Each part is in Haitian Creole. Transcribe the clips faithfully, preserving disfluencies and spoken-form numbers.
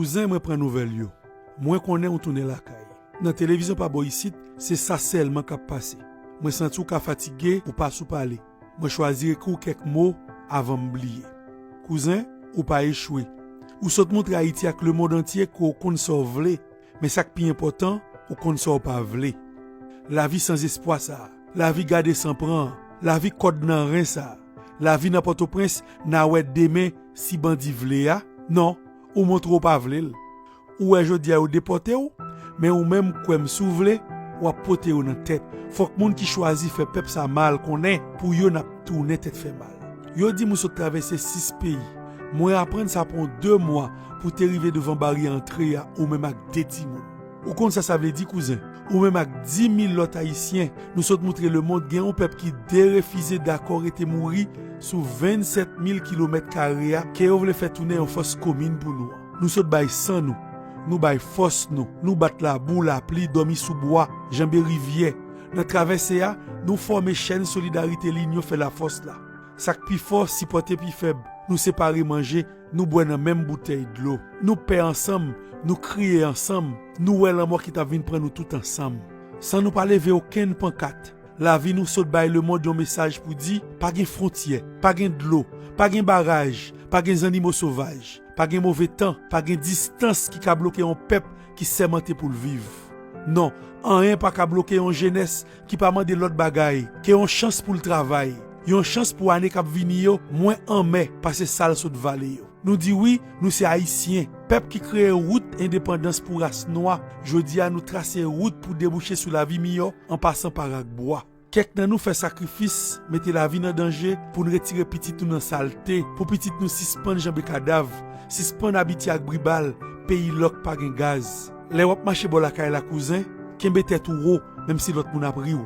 Kouzen, mwen pran nouvèl yo. Mwen konnen ou tounen lakay. Nan televizyon pa bò isit, se sa sèlman k ap pase. Mwen santi w ka fatige, ou pa sou pale. Mwen chwazi ekri w kèk mo avan m bliye. Kouzen, ou pa echwe. Ou sot montre Ayiti ak lemonn antye ke w konn sa w vle, men sa k pi enpòtan, ou konn sa w pa vle. Lavi sanzespwa sa a, lavi gade san pran an, lavi kòd nan ren sa a, lavi nan Pòtoprens, n a wè demen si bandi vle a. Non, ou montre w pa vle l. Ou wè jodi a yo depòte w, men ou menm kwè m, si w vle, w ap pote yo nan tèt. Fòk moun ki chwazi fè pèp sa mal konnen, pou yo n ap tounen tèt fè mal. Yo di m ou sot travèse sis peyi. Mwen aprann sa pran w de mwa pou te rive devan baryè antre a, ou menm ak de timoun. Ou konn sa sa vle di, kouzen? Ou menm ak dis mil lòt Ayisyen, nou sot montre lemonn gen yon pèp ki derefize dakò rete mouri sou vennsèt mil kilomèt kare a ke yo vle fè tounen yon fòs komin pou nou an. Nou sot bay san nou, nou bay fòs nou, nou bat labou, lapli, dòmi sou bwa, janbe rivyè. Nan travèse a, nou fòme chèn solidarite, linyon fè lafòs la. Sa k pi fò sipòte pi fèb. Nou separe manje, nou bwè nan menm boutèy dlo. Nou pè ansanm, nou kriye ansanm, nou wè lanmò ki t ap vin pran nou tout ansanm. San nou pa leve okenn pankat, lavi nou sot bay lemonn yon mesaj pou di, pa gen fwontyè, pa gen dlo, pa gen baraj, pa gen zannimo sovaj, pa gen move tan, pa gen distans ki ka bloke yon pèp ki sèmante pou l viv. Non, anyen pa ka bloke yon jenès ki pa mande lòt bagay ke yon chans pou l travay, yon chans pou ane k ap vini yo mwen anmè pase sa l sot vale yo. Nou di wi, nou se Ayisyen, pèp ki kreye wout endepandans pou ras nwa. Jodi a, nou trase wout pou debouche sou lavi miyò an pasan pa rak bwa. Kèk nan nou fè sakrifis, mete lavi n an danje pou n retire pitit nou nan salte, pou pitit nou sispann janbe kadav, sispann abitye ak bri bal, peyi lòk pa gen gaz. Lè w ap mache bò lakay la, kouzen, kenbe tèt ou wo, menm si lòt moun ap ri w.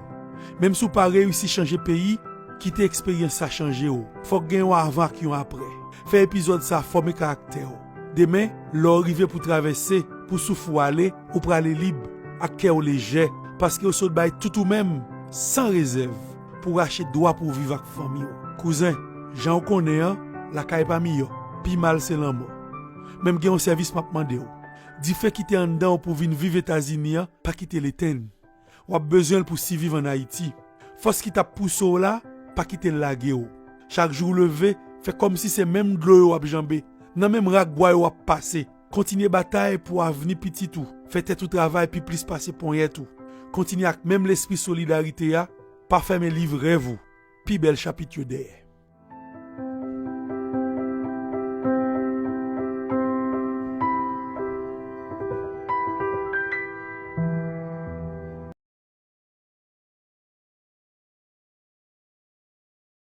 Menm si w pa reyisi chanje peyi, kite eksperyans sa chanje w. Fòk gen yon avan ak yon aprè. Fè epizòd sa fòme karaktè w. Demen, lè w rive pou travèse, pou souf ou ale, ou prale lib, ak kè w lejè, paske w sot bay tout ou menm, san rezèv, pou rache dwa pou w viv ak fanmi w. Kouzen, jan w konnen an, lakay pa miyò, pi mal se lanmò. Men m gen yon sèvis m ap mande w. Dife ki te anndan w pou w vin viv Etazini an, pa kite l etenn. W ap bezwen l pou siviv ann Ayiti. Fòs ki t ap pouse w la, pa kite l lage w. Chak jou w leve, fè kòmsi se menm dlo yo w ap janbe, nan menm rak bwa yo w ap pase. Kontinye batay pou avni pitit ou. Fè tèt ou travay pi plis pase ponyèt ou. Kontinye ak menm lespri solidarite a, pa fèmen liv rèv ou. Pi bèl chapit yo dèyè.